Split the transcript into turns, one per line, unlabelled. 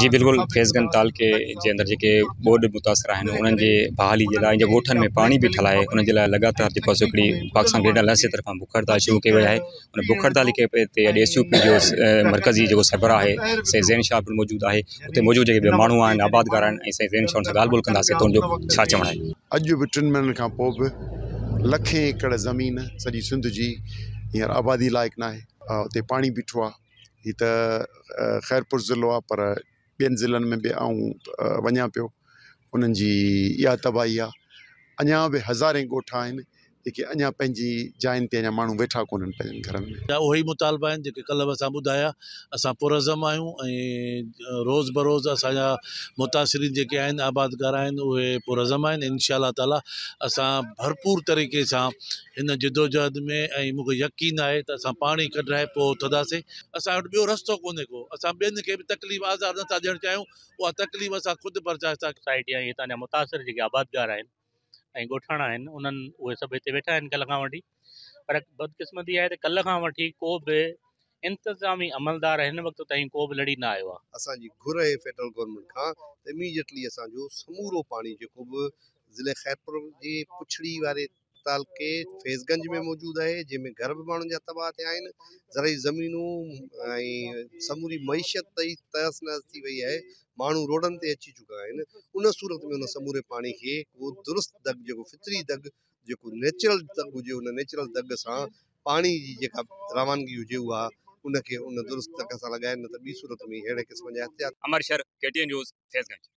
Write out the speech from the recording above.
جي بلڪل فيض گنج تعلقي جي اندر جيڪي ٻوڏ متاثر آهن انهن جي بحالي جي لاء جي ڳوٺن ۾ پاڻي بيٺل آهي انهن جي لاء لڳاتار جيڪو آهي سو هڪڙي پاڪستان گريڊ الائنس جي طرفان بک هڙتال شروع ڪئي وئي آهي ان بک هڙتال جي تي اڄ ايس يو پي جو مرڪزي جيڪو سربراهه آهي سائين زين شاهه پڻ موجود آهي اتي موجود جيڪي ٻيا ماڻهو آهن آبادگار آهن ۽ سائين زين شاهه سان ڳالهه ٻولهه ڪنداسين ته ان جو ڇا چوڻ آهي.
اڄ به ٽن مهينن کان پوء به لکين ايڪڙ زمين سڄي سنڌ جي هينئر آبادي لائق ناهي اتي پاڻي بيٺو آهي هي ته خيرپور ضلعو آهي پر ٻين ضلعن ۾ به آئون وڃان پيو انهن جي اها تباهي آهي اڃا به هزارين ڳوٺ آهن جيڪي اڃا پنهنجي جاين تي اڃا ماڻهو ويٺا ڪونهن پنهنجن گهرن ۾.
جا اهي ئي مطالبا آهن جيڪي ڪلهه به اسان ٻڌايا اسان پرعزم آهيون ۽ روز بروز اسان جا متاثرين جيڪي آهن آبادگار آهن اهي پرعزم آهن انشاء الله تعالي اسان ڀرپور طريقي سان هن جدوجهد ۾ ۽ مون کي يقين آهي ته اسان پاڻي ڪڍرائي پوء اٿنداسين. اسان وٽ ٻيو رستو ڪونهي ڪو. اسان ٻين کي به تڪليف آزار نه ٿا ڏيڻ چاهيون، اها تڪليف اسان خود برداشت ٿا.
سوسائٽي ۽ هتان جا متاثر جيڪي آبادگار آهن ۽ ڳوٺاڻا آهن انهن اهي سڀ هتي ويٺا آهن ڪلهه کان وٺي پر بدقسمتي آهي ته ڪلهه کان وٺي ڪو به انتظامي عملدار هن وقت تائين ڪو به لڙي نه آيو آهي.
اسان جي گهر آهي فيڊرل گورنمينٽ کان ته اميڊيٽلي اسان جو سمورو پاڻي جيڪو به ضلعي خيرپور جي پڇڙي واري تعلقي فيض گنج ۾ موجود آهي جنهن ۾ گهر به ماڻهن جا تباهه ٿيا آهن زرعي زمينون ۽ سموري معيشت ئي تهس نهس ٿي وئي آهي ماڻهو روڊن تي اچي چڪا آهن ان صورت ۾ ان سموري پاڻي کي ڪو درست دڳ جيڪو فطري دڳ جيڪو نيچرل دڳ هجي ان نيچرل دڳ سان پاڻي جي جيڪا روانگي هجي اها ان کي ان درست دڳ سان لڳائين نه ته ٻي صورت ۾ اهڙي قسم جا احتياط
Amar Shar, K T N news, Faizganj.